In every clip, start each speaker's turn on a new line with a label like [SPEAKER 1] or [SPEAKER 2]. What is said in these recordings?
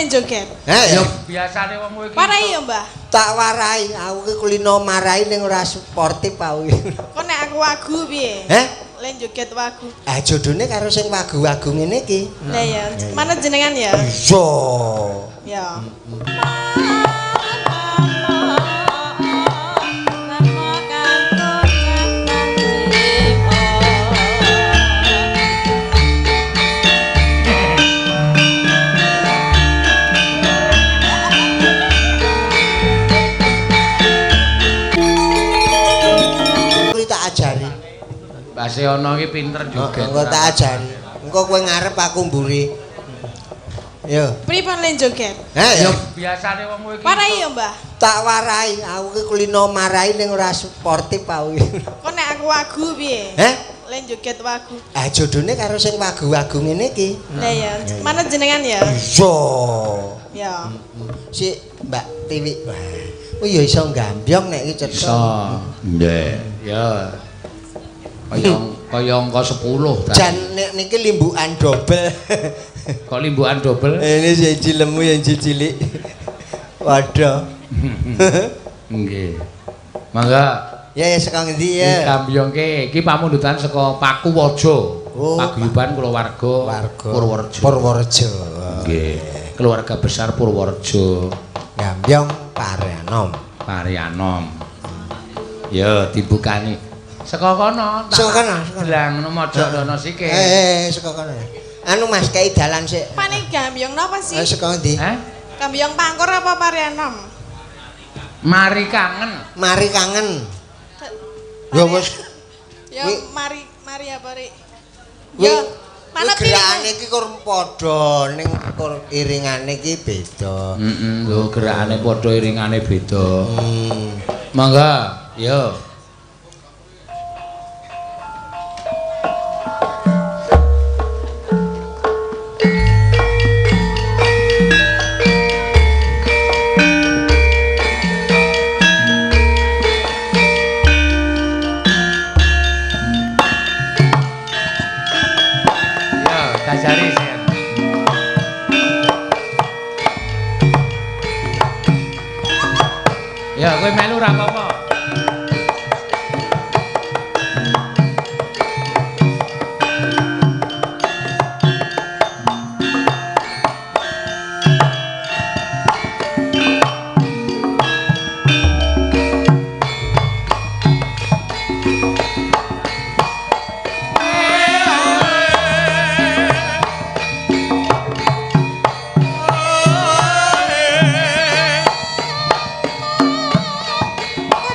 [SPEAKER 1] le joget?
[SPEAKER 2] Heh.
[SPEAKER 3] Ya biasane wong kowe iki.
[SPEAKER 1] Warai ya, Mbah.
[SPEAKER 2] Tak warai, aku ki kulino marai ning ora sportif aku.
[SPEAKER 1] Kok nek aku wagu piye?
[SPEAKER 2] Heh?
[SPEAKER 1] Le joget wagu.
[SPEAKER 2] Ah jodone karo sing wagu-wagu ngene iki.
[SPEAKER 1] Lah ya, mana jenengan ya?
[SPEAKER 2] Iya.
[SPEAKER 1] Ya.
[SPEAKER 2] Kuwi tak ajari.
[SPEAKER 3] Mbah Seono iki pinter joget.
[SPEAKER 2] Engko tak ajari. Engko kowe ngarep aku mburi. Yo.
[SPEAKER 1] Pripun le joget?
[SPEAKER 2] Heh.
[SPEAKER 3] Ya biasane wong kowe iki.
[SPEAKER 1] Warai ya, Mbah.
[SPEAKER 2] Tak warai, aku ki kulino marai ning ora sportif aku.
[SPEAKER 1] Kok nek aku wagu piye?
[SPEAKER 2] Heh?
[SPEAKER 1] Le joget wagu.
[SPEAKER 2] Ah jodone karo sing wagu-wagu ngene iki.
[SPEAKER 1] Lah ya, mana jenengan ya?
[SPEAKER 2] Iya.
[SPEAKER 1] Ya.
[SPEAKER 2] Si Mbak Tiwi. Wah, oh ya iso gambyong nek iki cetha.
[SPEAKER 3] Iso. Nggih. Ya. Kaya kaya angka 10 ta.
[SPEAKER 2] Jan nek niki limbukan dobel.
[SPEAKER 3] Kok limbukan dobel?
[SPEAKER 2] Ini siji lemu yang cilik. Waduh.
[SPEAKER 3] Nggih. Mangga.
[SPEAKER 2] Ya ya saka ngendi
[SPEAKER 3] Iki
[SPEAKER 2] ya?
[SPEAKER 3] gambyongke iki pamundutan saka Pakuwaja.
[SPEAKER 2] Oh,
[SPEAKER 3] Paguyuban kulawarga
[SPEAKER 2] Warga
[SPEAKER 3] Purworejo.
[SPEAKER 2] Purworejo.
[SPEAKER 3] Nggih. Keluarga besar Purworejo.
[SPEAKER 2] Gambyong Pareanom.
[SPEAKER 3] Parianom. Ya dibukani. Saka kono.
[SPEAKER 2] Saka kono, saka kono.
[SPEAKER 3] Lah ngono mojok rono sike.
[SPEAKER 2] Saka kono. Anu Mas kei dalan sik.
[SPEAKER 1] Pane gambyong napa sih?
[SPEAKER 2] Saka ngendi?
[SPEAKER 3] Heh?
[SPEAKER 1] Gambyong Pangkur apa Parianom?
[SPEAKER 3] Mari kangen.
[SPEAKER 2] Mari kangen. Ya wis.
[SPEAKER 1] Ya mari mari apa rik?
[SPEAKER 2] Ya
[SPEAKER 1] Ya mana
[SPEAKER 2] gerakane iki kur padha ning kur iringane iki beda.
[SPEAKER 3] Heeh, lho gerakane padha iringane beda. Mangga, yo. Yo, dajari sing. Ya, kowe melu ora apa-apa.
[SPEAKER 1] Kowe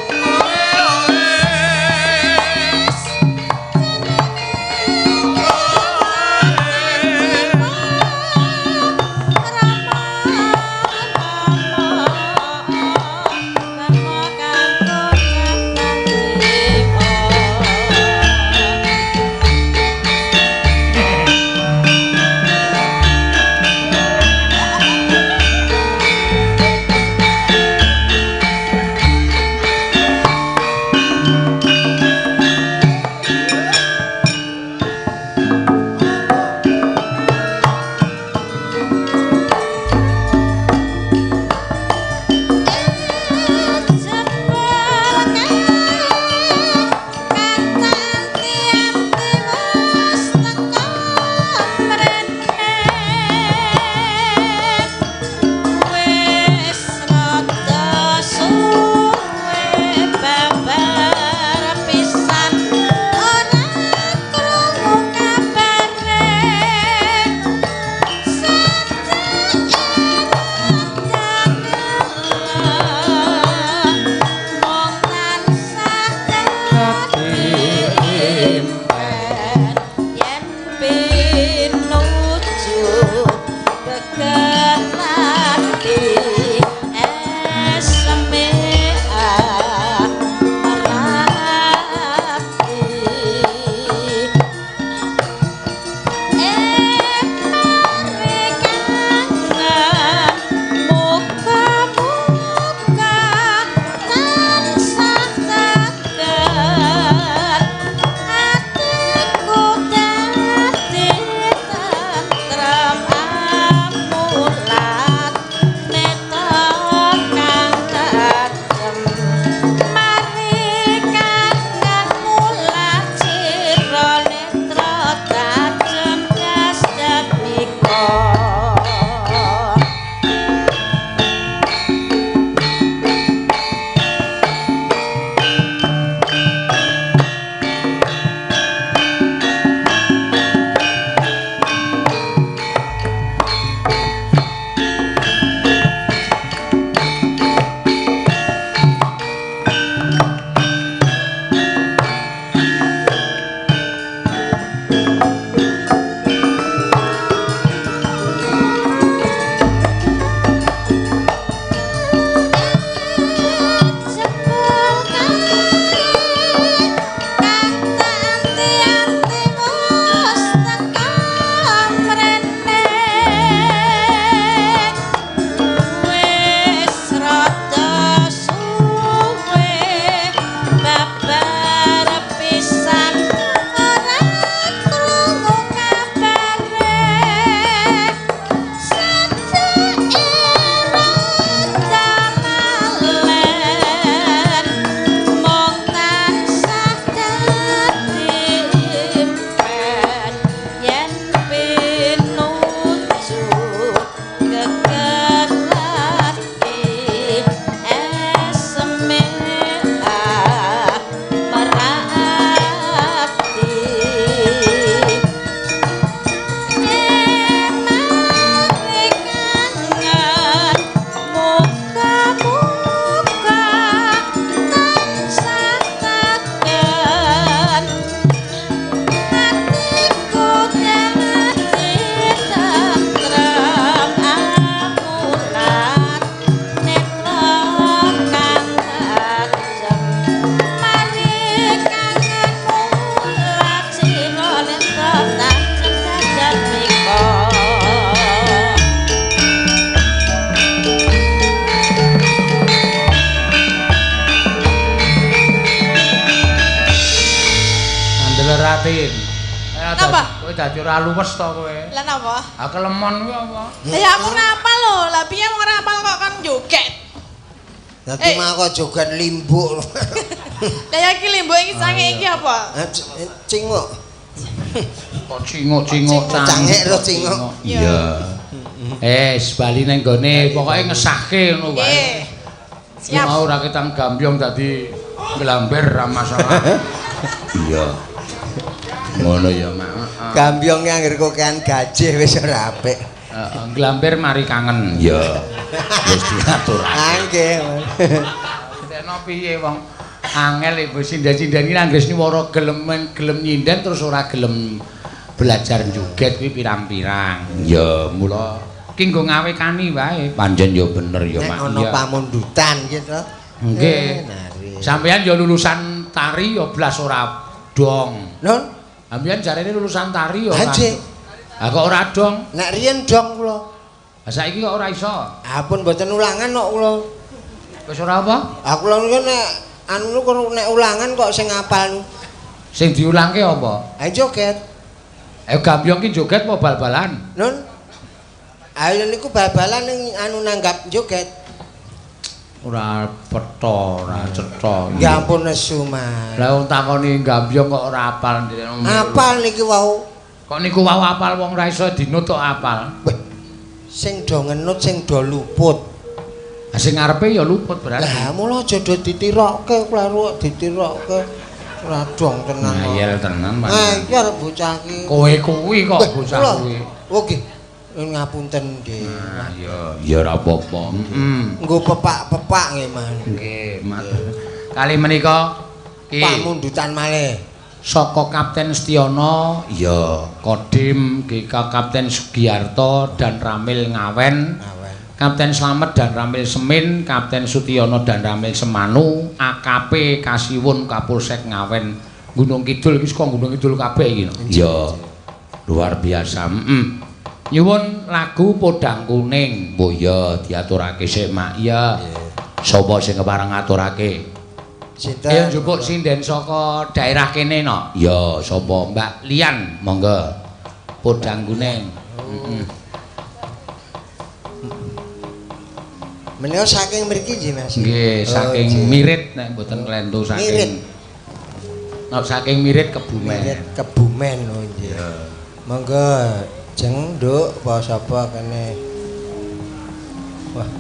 [SPEAKER 3] dadi ora luwes to kowe.
[SPEAKER 1] Lah napa?
[SPEAKER 3] Ha kelemon kuwi apa?
[SPEAKER 1] Lah ya aku ora apal lho. Lah piye wong ora apal kok kon joget.
[SPEAKER 2] Dadi mah kok joget limbuk.
[SPEAKER 1] Lah ya iki limbuk iki sange iki apa?
[SPEAKER 2] Cinguk.
[SPEAKER 3] Kok cinguk-cinguk
[SPEAKER 2] cangek ro cinguk.
[SPEAKER 3] Iya. Bali nang gone pokoke ngesahke ngono wae.
[SPEAKER 1] Siap.
[SPEAKER 3] Mau ora ketang gambyong dadi nglamber ra masalah. Iya. Ngono ya, Mak.
[SPEAKER 2] Gambyong angger kokean gajih wis ora apik.
[SPEAKER 3] Heeh, nglamber mari kangen. Iya. Wis diaturake.
[SPEAKER 2] Nggih.
[SPEAKER 3] Dene piye wong angel ibu sinden-sinden iki anggere nyuwara gelem gelem nyinden terus ora gelem belajar joget kuwi pirang-pirang. Ya, mula ki nggo ngawekani wae. Pancen ya bener ya, Mak.
[SPEAKER 2] Nek ana pamundutan gitu.
[SPEAKER 3] Nggih. Sampeyan ya lulusan tari ya blas ora dong.
[SPEAKER 2] Nun?
[SPEAKER 3] Sampeyan jarene lulusan tari ya ora. Ha kok ora dong?
[SPEAKER 2] Nek riyen dong kula.
[SPEAKER 3] Lah saiki kok ora iso?
[SPEAKER 2] Ampun mboten ulangan kok kula.
[SPEAKER 3] Wis ora apa?
[SPEAKER 2] Ha kula niku nek anu nek ulangan kok sing apal.
[SPEAKER 3] Sing diulangke apa?
[SPEAKER 2] Ha joget.
[SPEAKER 3] Ayo gambyong ki joget apa bal-balan?
[SPEAKER 2] Nun. Ayo niku bal-balan ning anu nanggap joget.
[SPEAKER 3] Ora petha, ora cetha.
[SPEAKER 2] Ya ampun nesu, Mas.
[SPEAKER 3] Lah wong takoni gambyong kok ora apal.
[SPEAKER 2] Apal niki wau.
[SPEAKER 3] Kok niku wau apal wong ora iso dinut kok apal.
[SPEAKER 2] Weh. Sing do ngenut sing do luput.
[SPEAKER 3] Lah sing ngarepe ya luput berarti.
[SPEAKER 2] Lah mula aja do ditirokke, kleru kok ditirokke. Ora dong tenan.
[SPEAKER 3] Ngayal tenan, Mas.
[SPEAKER 2] Ha iki arep bocah iki.
[SPEAKER 3] Kowe kuwi kok bocah kuwi.
[SPEAKER 2] Oh nggih. Ngapunten nggih.
[SPEAKER 3] Nah, ya ya ora apa-apa. Heeh.
[SPEAKER 2] Nggo pepak-pepak nggih, Mas.
[SPEAKER 3] Nggih, Mas. Kali menika ki
[SPEAKER 2] pamundutan malih.
[SPEAKER 3] Saka Kapten Setiono, ya Kodim GK Kapten Sugiarto dan Ramil Ngawen. Kapten Slamet dan Ramil Semin, Kapten Sutiono dan Ramil Semanu, AKP Kasiwun Kapolsek Ngawen, Gunung Kidul iki saka Gunung Kidul kabeh iki. Ya. Luar biasa. Heeh. Nyuwun lagu Podang Kuning. Oh iya, diaturake sik, Mak. Iya. Sapa sing kepareng ngaturake?
[SPEAKER 2] Sinten?
[SPEAKER 3] Ya njupuk sinden saka daerah kene no. Ya, sapa? Mbak Lian, monggo. Podang Kuning. Heeh.
[SPEAKER 2] Menika saking mriki nggih, Mas.
[SPEAKER 3] Nggih, saking Mirit nek mboten klentu saking.
[SPEAKER 2] Mirit.
[SPEAKER 3] Nek saking Mirit Kebumen.
[SPEAKER 2] Mirit Kebumen oh nggih. Monggo. Jeng nduk apa sapa kene. Wah.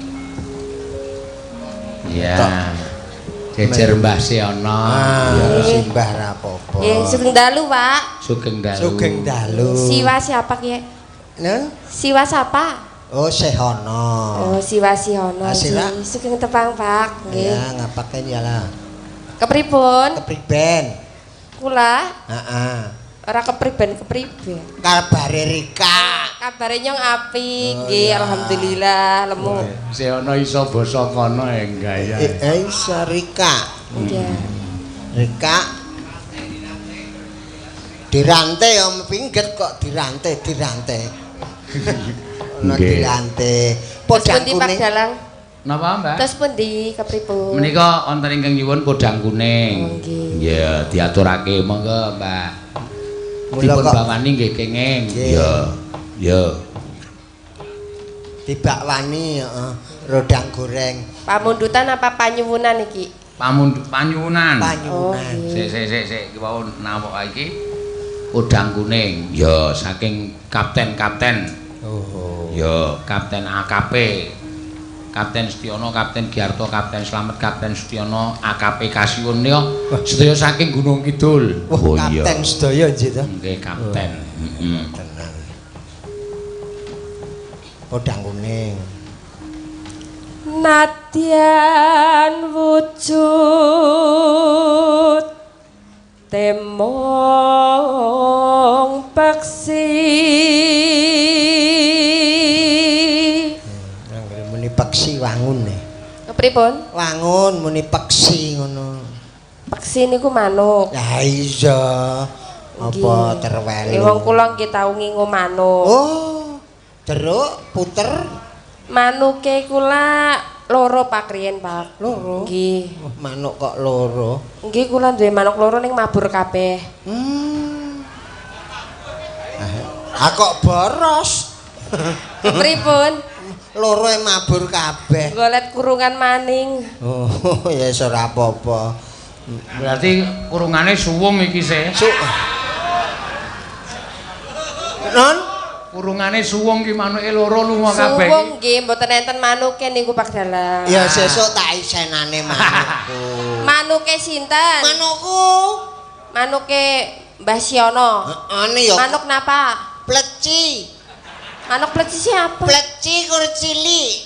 [SPEAKER 3] Iya. Jejer Mbah Seono.
[SPEAKER 2] Ya simbah ra apa-apa.
[SPEAKER 4] Nggih, sugeng dalu, Pak.
[SPEAKER 3] Sugeng dalu.
[SPEAKER 2] Sugeng dalu.
[SPEAKER 4] Siwa siapa ki?
[SPEAKER 2] Nen?
[SPEAKER 4] Siwa sapa?
[SPEAKER 2] Oh, Sehono.
[SPEAKER 4] Oh, Siwa Sihono. Sugeng tepang, Pak. Nggih.
[SPEAKER 2] Ya, ngapake ya lah.
[SPEAKER 4] Kepripun?
[SPEAKER 2] Kepriben.
[SPEAKER 4] Kula?
[SPEAKER 2] Heeh.
[SPEAKER 4] Ora kepriben-kepriben.
[SPEAKER 2] Kabare Rika.
[SPEAKER 4] Kabare nyong apik nggih, alhamdulillah lemu.
[SPEAKER 3] Seono iso basa kono enggak ya.
[SPEAKER 2] Iso Rika.
[SPEAKER 4] Iya.
[SPEAKER 2] Rika. Dirante ya pingget kok dirante, dirante. Ono dirante. Podang kuning.
[SPEAKER 3] Napa, Mbak?
[SPEAKER 4] Terus pundi kepripun?
[SPEAKER 3] Menika wonten ingkang nyuwun podang kuning.
[SPEAKER 4] Oh, nggih.
[SPEAKER 3] Iya, diaturake monggo, Mbak.
[SPEAKER 2] Mula
[SPEAKER 3] dipun
[SPEAKER 2] kok
[SPEAKER 3] bawani nggih kenging. Iya. Ya.
[SPEAKER 2] Dibakwani heeh, rodang goreng.
[SPEAKER 4] Pamundutan apa panyuwunan iki?
[SPEAKER 3] Panyuwunan.
[SPEAKER 2] Panyuwunan.
[SPEAKER 3] Sik sik sik sik iki wau nawok iki. Podang kuning. Ya, saking kapten-kapten.
[SPEAKER 2] Oh.
[SPEAKER 3] Ya, Kapten AKP. Kapten Setiono, Kapten Giarto, Kapten Slamet, Kapten Sutiono, AKP Kasiwun ya sedaya saking Gunung Kidul.
[SPEAKER 2] Wah, oh, kapten sedaya nggih to.
[SPEAKER 3] Nggih, kapten. Heeh.
[SPEAKER 2] Tenang. Podang kuning.
[SPEAKER 4] Nadyan wujud temong peksi.
[SPEAKER 2] Peksi wangun nih.
[SPEAKER 4] Kepripun?
[SPEAKER 2] Wangun muni peksi ngono.
[SPEAKER 4] Peksi niku manuk.
[SPEAKER 2] Lah iya. Apa terwelu?
[SPEAKER 4] Wong kula nggih tau ngingu manuk.
[SPEAKER 2] Oh. Teruk puter.
[SPEAKER 4] Manuke kula loro Pak riyen, Pak.
[SPEAKER 2] Loro?
[SPEAKER 4] Nggih.
[SPEAKER 2] Oh, manuk kok loro?
[SPEAKER 4] Nggih, kula duwe manuk loro ning mabur kabeh.
[SPEAKER 2] Ah kok boros.
[SPEAKER 4] Pripun?
[SPEAKER 2] Loro e mabur kabeh.
[SPEAKER 4] Golet kurungan maning.
[SPEAKER 2] Oh, ya wis ora apa-apa.
[SPEAKER 3] Berarti kurungane suwung iki sih.
[SPEAKER 2] Non?
[SPEAKER 3] Kurungane suwung ki manuke loro lunga kabeh.
[SPEAKER 4] Suwung nggih mboten enten manuke niku Pak Dalang.
[SPEAKER 2] Ya sesuk tak isenane manukku.
[SPEAKER 4] Manuke sinten?
[SPEAKER 2] Manukku.
[SPEAKER 4] Manuke Mbah Siono.
[SPEAKER 2] Heeh ya.
[SPEAKER 4] Manuk napa?
[SPEAKER 2] Pleci.
[SPEAKER 4] Manuk pleci siapa?
[SPEAKER 2] Pleci kur cilik.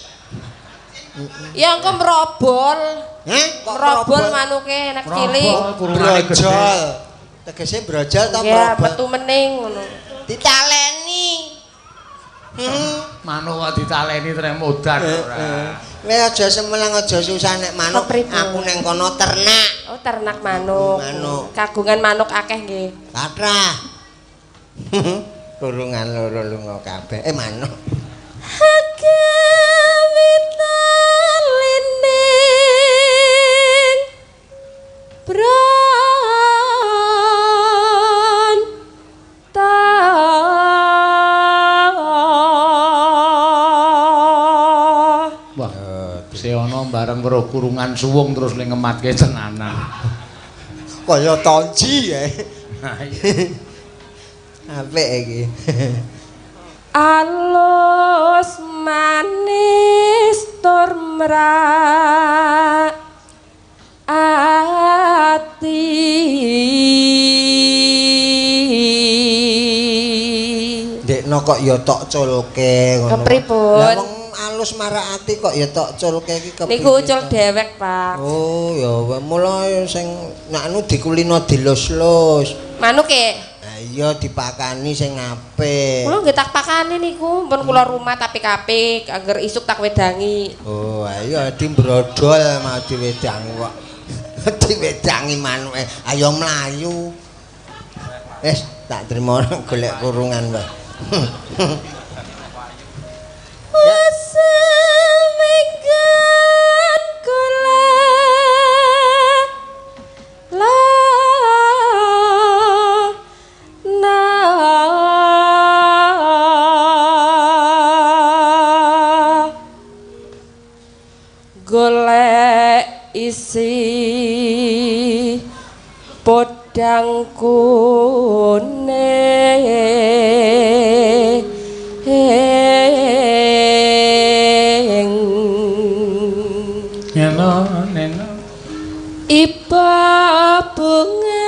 [SPEAKER 4] Ya engko merobol.
[SPEAKER 2] Heh, kok
[SPEAKER 4] merobol manuke nek cilik.
[SPEAKER 2] Brojol. Tegese brojol ta
[SPEAKER 4] Ya
[SPEAKER 2] merobol?
[SPEAKER 4] metu mening ngono.
[SPEAKER 2] Ditaleni.
[SPEAKER 3] Manuk kok ditaleni trek modar ora.
[SPEAKER 2] Kowe aja semelang aja susah nek manuk. Aku ning kono ternak.
[SPEAKER 4] Oh, ternak manuk.
[SPEAKER 2] Manuk.
[SPEAKER 4] Kagungan manuk akeh nggih.
[SPEAKER 2] Kathah. Kurungan loro lunga kabeh. Manuk.
[SPEAKER 4] Kawitan lining bronta.
[SPEAKER 3] Wah, Seono bareng weruh kurungan suwung terus ning ngematke tenanan.
[SPEAKER 2] Kaya tonji ya. Apik iki.
[SPEAKER 4] Alus manis tur mrak ati.
[SPEAKER 2] Ndekno kok ya tok culke ngono.
[SPEAKER 4] Kepripun?
[SPEAKER 2] Lah wong alus marak ati kok ya tok culke iki kepiye?
[SPEAKER 4] Niku ucul dewek, Pak.
[SPEAKER 2] Oh, ya mula sing nek anu dikulino dilus-lus.
[SPEAKER 4] Manuke?
[SPEAKER 2] Iya dipakani sing apik.
[SPEAKER 4] Kula nggih tak pakani niku, pun kula rumah apik-apik, angger isuk tak wedangi.
[SPEAKER 2] Oh, ayo dimbrodol mau diwedangi kok. Diwedangi manuke, ayo mlayu. Wis tak trimo golek kurungan wae.
[SPEAKER 4] Wasemenggan kula la golek isi podang kuning.
[SPEAKER 3] Neno neno
[SPEAKER 4] iba bunga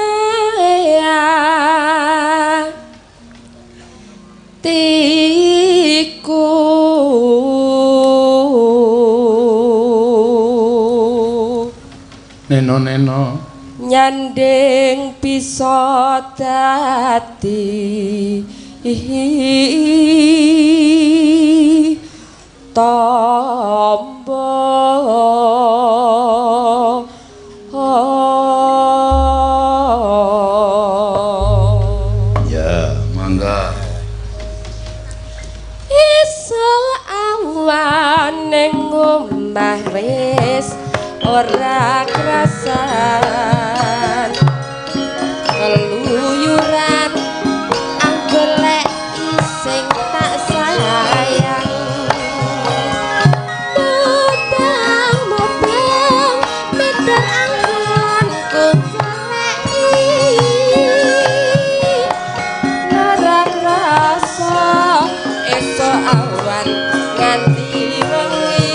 [SPEAKER 4] tiku.
[SPEAKER 3] Neno neno
[SPEAKER 4] nyanding bisa dadi tombo.
[SPEAKER 3] Ya, mangga.
[SPEAKER 4] Isuk awan ning omah wis ora krasan keluyuran anggolek sing tak sayang mubang-mubang meter anggonku goleki ora krasa esuk awan nganti wengi.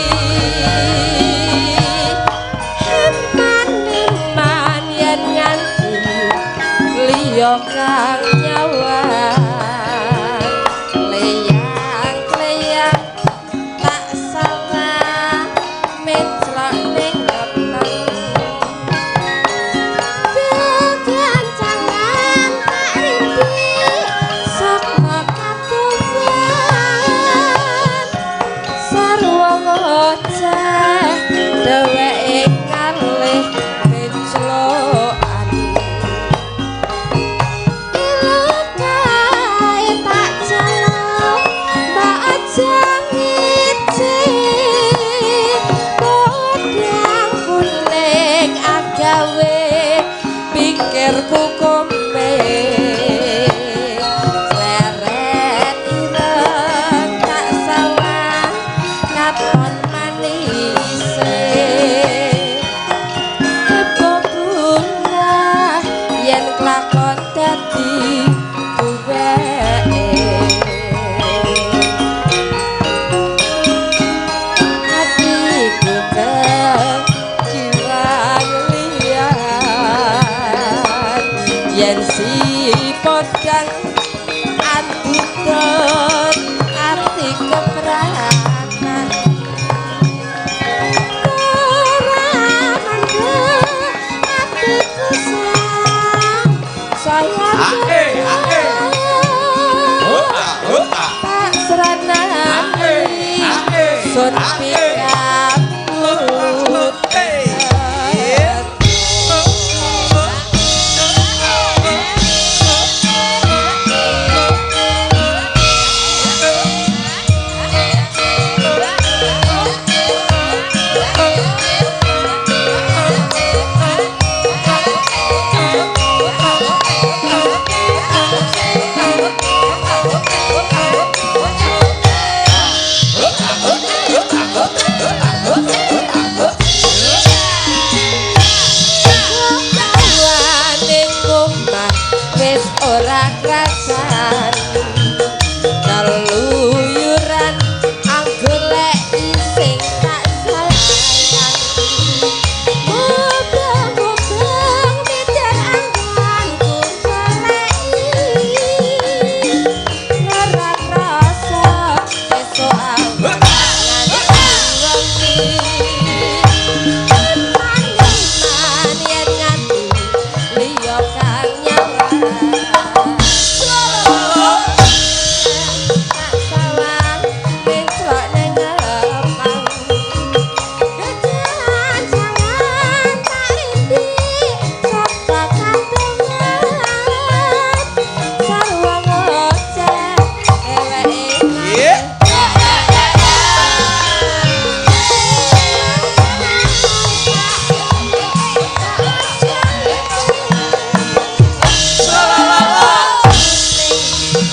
[SPEAKER 4] Eman-eman yen nganti liya kang nyawang Katon manise Ebo bunga yen klakon dadi duweke Atiku kejiwan liyan yen si podang andutut ati kepranan ora mandek atiku sang saya tak sranani sun pikaput. Gawane omah wis ora krasan keluyuran anggoleki sing tak sayang mubeng-mubeng mikir anggonku goleki ora krasa esuk awan nganti wengi Man yen nganti liya kang nyawang tak sawang menclok nang lepang Kejan-jangan tak rindi saka kandungan sarwa ngoceh dheweke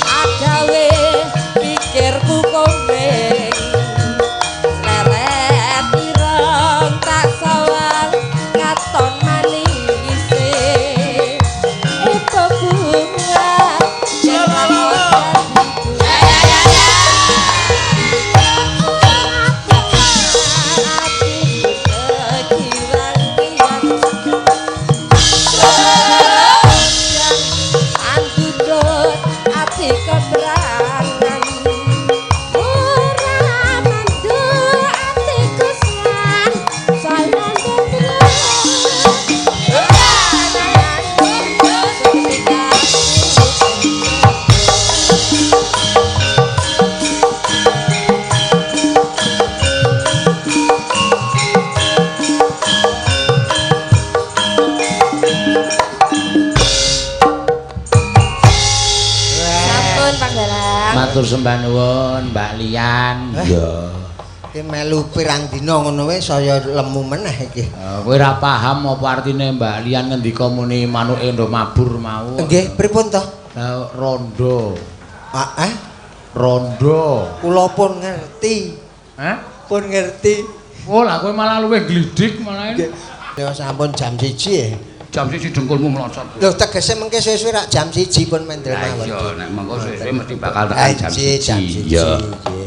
[SPEAKER 4] Agawe pikirku komeng leret ireng tak sawang katon manise Ebo bunga yen Andutut ati kebranan ora mandek atiku san sayang Sampun Pak Dalang.
[SPEAKER 3] Matur sembah nuwun Mbak Lian. Iya.
[SPEAKER 2] Iki melu pirang dina ngono wae saya lemu meneh iki.
[SPEAKER 3] Kowe ora paham apa artine Mbak Lian ngendika muni manuke ndo mabur mau.
[SPEAKER 2] Nggih, pripun to?
[SPEAKER 3] Lah rondo.
[SPEAKER 2] Ah, eh?
[SPEAKER 3] Rondo.
[SPEAKER 2] Kula pun ngerti.
[SPEAKER 3] Hah?
[SPEAKER 2] Pun ngerti.
[SPEAKER 3] Oh, lah kowe malah luwih glidik malah.
[SPEAKER 2] Nggih. Ya sampun jam 1 ya.
[SPEAKER 3] Jam 1 dengkulmu melosot.
[SPEAKER 2] Lho tegese mengke suwe-suwe rak jam 1 pun mendel
[SPEAKER 3] Lah
[SPEAKER 2] mawon.
[SPEAKER 3] iya, nek mengko suwe-suwe mesti bakal tekan jam
[SPEAKER 2] Nggih, jam
[SPEAKER 3] 1.
[SPEAKER 2] 1.
[SPEAKER 3] Iya.
[SPEAKER 2] Nggih.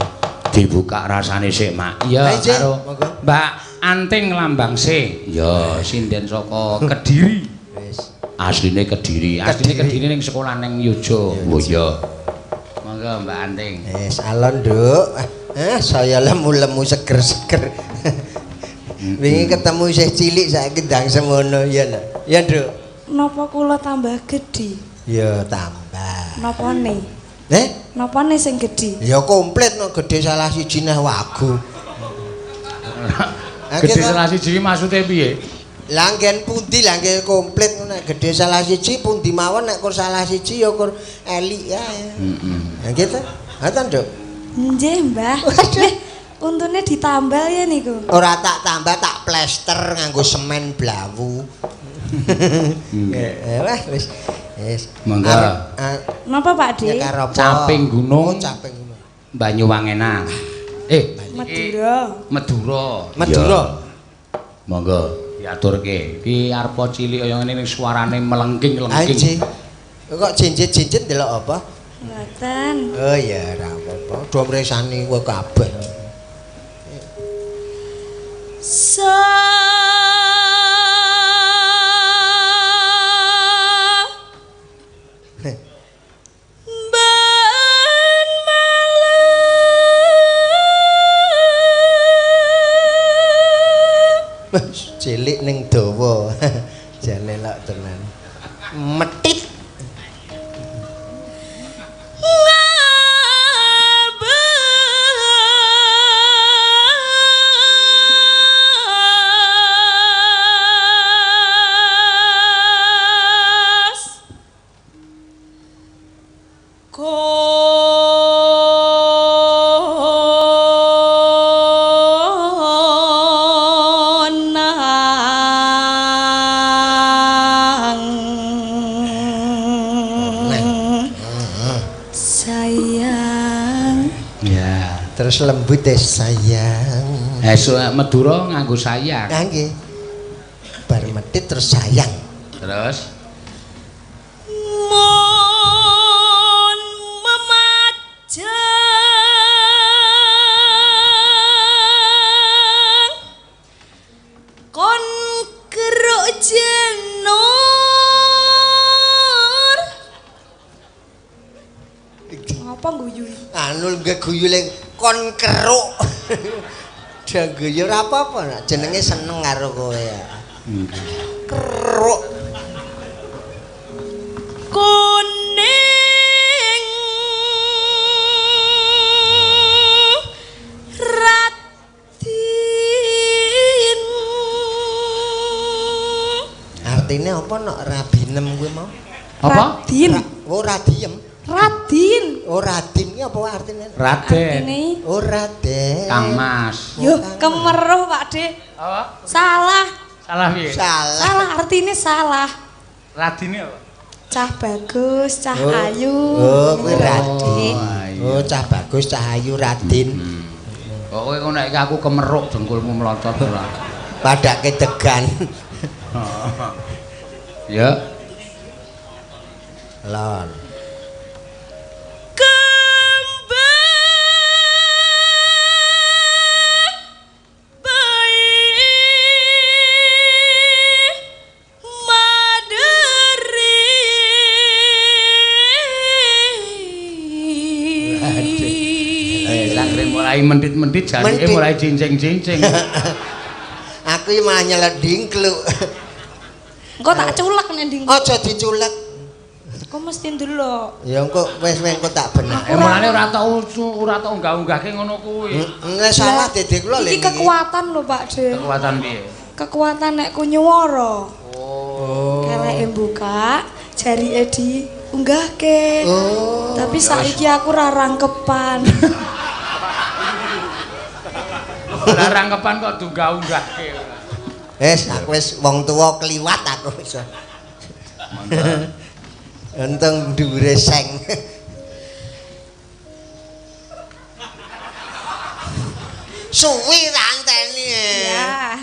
[SPEAKER 3] Dibuka rasane sik, Mak. Iya,
[SPEAKER 2] Lah, nggih,
[SPEAKER 3] karo
[SPEAKER 2] monggo.
[SPEAKER 3] Mbak Anting Lambang C. Iya, sinden saka Kediri.
[SPEAKER 2] Wis.
[SPEAKER 3] Asline Kediri. Asline
[SPEAKER 2] Kediri.
[SPEAKER 3] Kediri ning sekolah ning Yojo. Oh iya. Monggo Mbak Anting.
[SPEAKER 2] Wis alon, Nduk. Saya lemu-lemu seger-seger. Wingi ketemu isih cilik saiki ndang semono ya lho. Ya, Nduk.
[SPEAKER 1] Napa kula tambah gedhi?
[SPEAKER 2] Ya tambah.
[SPEAKER 1] Napane?
[SPEAKER 2] Eh?
[SPEAKER 1] Napane sing gedhi?
[SPEAKER 2] Ya komplit no gedhe salah siji neh wagu.
[SPEAKER 3] Gedhe salah siji iki maksude piye?
[SPEAKER 2] Lah nggen pundi lah nggih komplit nek gedhe salah siji pundi mawon nek kur salah siji ya kur elik ae.
[SPEAKER 3] Heeh.
[SPEAKER 2] Ya gitu. Ngoten, Nduk.
[SPEAKER 1] Nggih, Mbah.
[SPEAKER 2] Waduh.
[SPEAKER 1] Untune ditambal ya niku.
[SPEAKER 2] Ora tak tambah tak plester nganggo semen blawu. Wah wis. Wis.
[SPEAKER 3] Monggo.
[SPEAKER 1] Napa Pak De?
[SPEAKER 2] Nyekar apa?
[SPEAKER 3] Caping gunung.
[SPEAKER 2] Oh, caping gunung.
[SPEAKER 3] Banyuwangenan.
[SPEAKER 1] Madura.
[SPEAKER 3] Madura.
[SPEAKER 2] Madura.
[SPEAKER 3] Monggo diaturke. Iki arpa cilik kaya ngene ning suarane melengking-lengking.
[SPEAKER 2] Kok jinjit-jinjit ndelok apa?
[SPEAKER 1] Mboten.
[SPEAKER 2] Oh ya ora apa-apa. Do mresani kowe kabeh.
[SPEAKER 1] Ben malam
[SPEAKER 2] Cilik ning dawa. Jane lak tenan. Metit.
[SPEAKER 1] Ngabas konang sayang.
[SPEAKER 3] Ya.
[SPEAKER 2] Terus lembut deh sayang.
[SPEAKER 3] Esuk Madura nganggo sayang.
[SPEAKER 2] Nah, nggih. Bar metit terus sayang.
[SPEAKER 3] Terus
[SPEAKER 1] Mun memajang kon keruk jenur. Ngapa guyu?
[SPEAKER 2] Anu nggih guyu ling kon keruk. Dia guyu ora apa-apa nak jenenge seneng karo kowe ya. Keruk.
[SPEAKER 1] Kuning Radin.
[SPEAKER 2] Artine apa nok rabinem kuwi mau?
[SPEAKER 3] Apa?
[SPEAKER 1] Radin.
[SPEAKER 2] Oh radiem.
[SPEAKER 1] Radin.
[SPEAKER 2] Oh radin ki apa artine?
[SPEAKER 3] Raden.
[SPEAKER 1] Artine.
[SPEAKER 2] Oh Raden.
[SPEAKER 3] Kang Mas.
[SPEAKER 1] Yo kemeruh Pak De.
[SPEAKER 3] Apa?
[SPEAKER 1] Salah.
[SPEAKER 3] Salah piye?
[SPEAKER 2] Salah.
[SPEAKER 1] Salah artine salah.
[SPEAKER 3] Radine apa?
[SPEAKER 1] Cah bagus, cah ayu.
[SPEAKER 2] Oh, kuwi Radin.
[SPEAKER 3] Oh,
[SPEAKER 2] Oh, cah bagus, cah ayu Radin.
[SPEAKER 3] Kok kowe ngono nek aku kemeruk dengkulmu mlocot ora.
[SPEAKER 2] Padake degan.
[SPEAKER 3] Ya.
[SPEAKER 2] Lon.
[SPEAKER 1] Kembang bayi maderi.
[SPEAKER 3] Sakre mulai mentit-mentit jarike mulai cincing-cincing.
[SPEAKER 2] Aku iki malah nyelek dingkluk.
[SPEAKER 1] Engko tak culek nek dingkluk.
[SPEAKER 2] Aja diculek.
[SPEAKER 1] Kok mesti ndelok.
[SPEAKER 2] Ya engko wis engko tak benak.
[SPEAKER 3] Mulane ora tau unggah-unggahke ngono kuwi.
[SPEAKER 2] Nek salah dede kula lho.
[SPEAKER 1] Iki kekuatan lho Pak De.
[SPEAKER 3] Kekuatan piye?
[SPEAKER 1] Kekuatan nek ku nyuwara.
[SPEAKER 3] Oh.
[SPEAKER 1] Keleke buka, jarike diunggahke.
[SPEAKER 2] Oh.
[SPEAKER 1] Tapi saiki aku ora rangkepan.
[SPEAKER 3] Ora rangkepan kok diunggah-unggahke.
[SPEAKER 2] Wis aku wis wong tuwa kliwat aku wis. Untung dhuwure seng. Suwi ranteni.
[SPEAKER 1] Ya.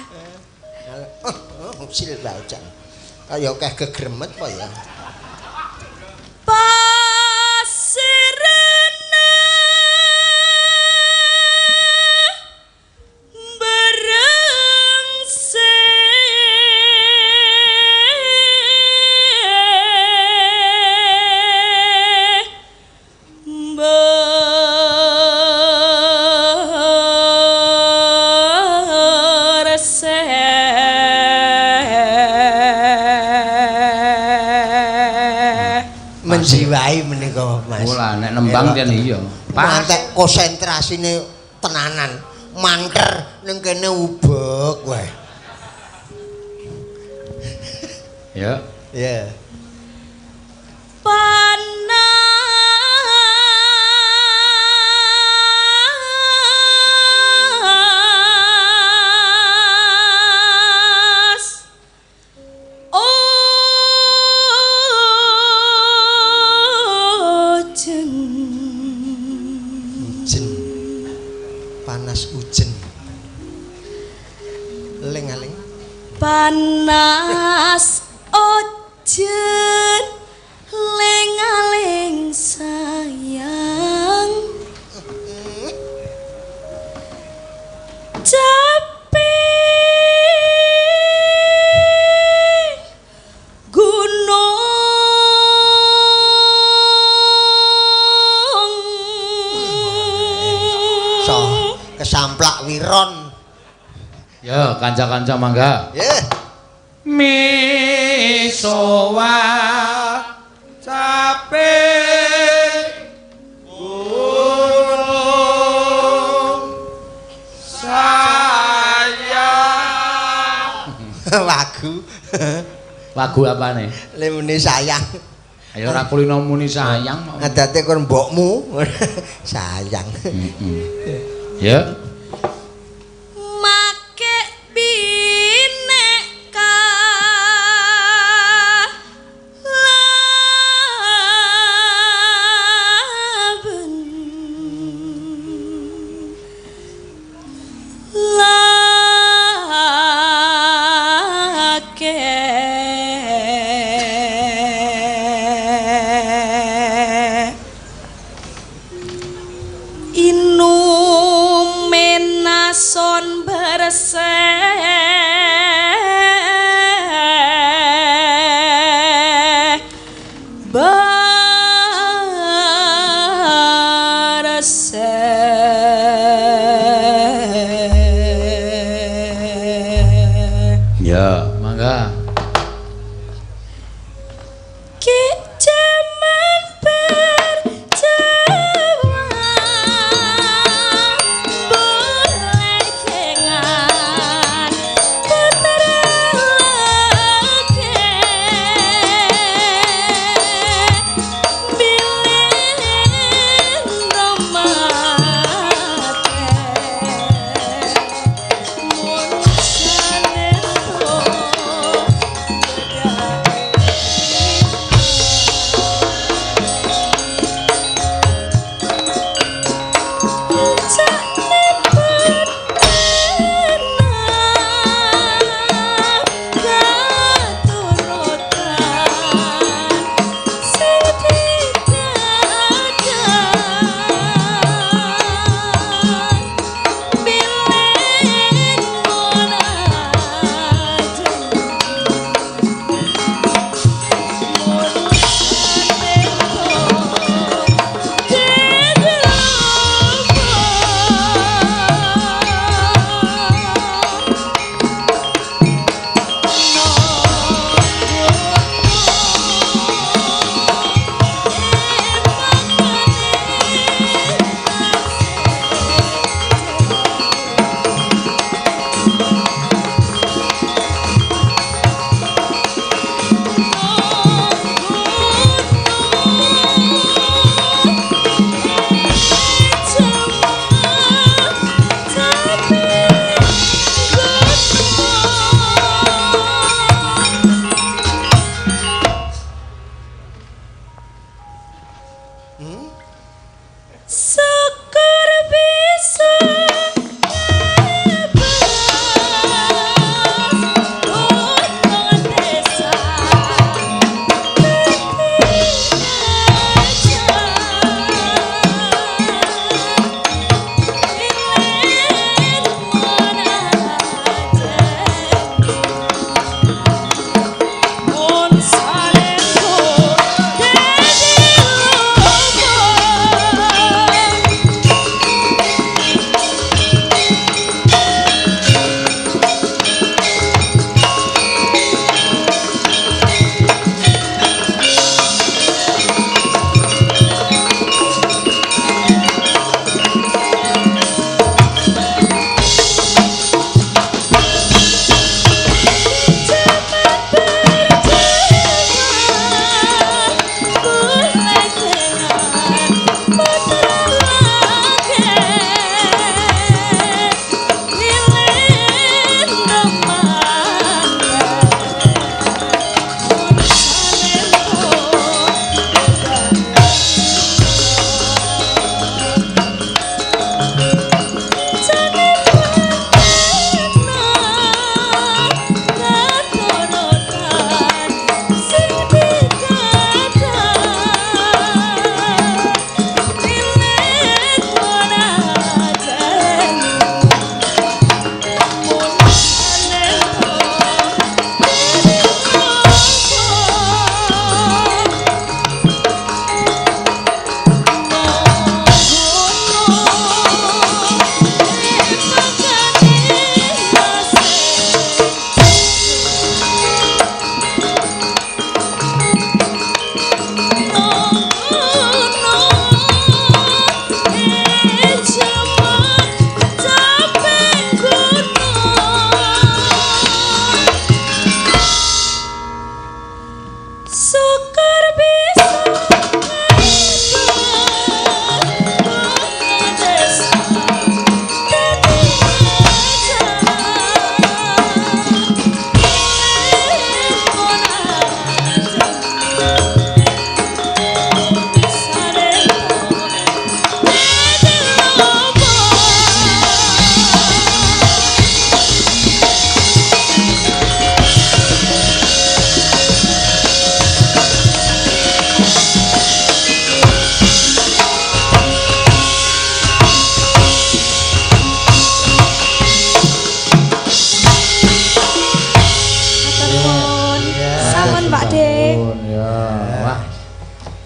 [SPEAKER 2] Oh, sil bajan. Kaya akeh gegremet apa ya?
[SPEAKER 1] Pasirena berengsek
[SPEAKER 2] Menjiwai menika Mas.
[SPEAKER 3] Ora nek nembang ten iya.
[SPEAKER 2] Mantek konsentrasine tenanan. Manter ning kene ubek wae.
[SPEAKER 3] Ya.
[SPEAKER 2] Ya.
[SPEAKER 1] Panas ojen.
[SPEAKER 2] Ujen. Panas ujen. Ling-aling.
[SPEAKER 4] Panas ojen ling-aling sayang. Capek gunung.
[SPEAKER 2] So, kesamplak wiron.
[SPEAKER 3] Ya, kanca-kanca mangga.
[SPEAKER 2] Nggih.
[SPEAKER 3] Misowa capek gunung sayang.
[SPEAKER 2] Lagu.
[SPEAKER 3] Lagu apane?
[SPEAKER 2] Lemune sayang.
[SPEAKER 3] Ayo ora kulino muni sayang.
[SPEAKER 2] Adate kon mbokmu. Sayang.
[SPEAKER 3] Ya.
[SPEAKER 4] Make bineka laben lake inumenason berseh berseh.
[SPEAKER 3] Ya, mangga.
[SPEAKER 4] Ki jaman berjawa bolehengan teterake bilin romate mun sanero.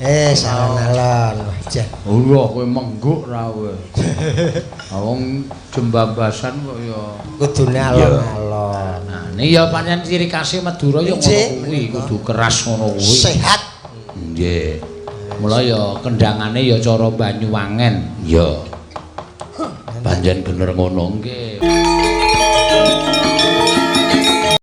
[SPEAKER 2] Alon-alon. Wah,
[SPEAKER 3] Allah kowe mengguk ra kowe. Wong jembambasan kok ya
[SPEAKER 2] kudune alon-alon.
[SPEAKER 3] Nah, ini ya pancen ciri khase Madura ya ngono kuwi, kudu keras ngono kuwi.
[SPEAKER 2] Sehat.
[SPEAKER 3] Nggih. Mula ya kendangane ya cara Banyuwangen. Ya. Pancen bener ngono nggih.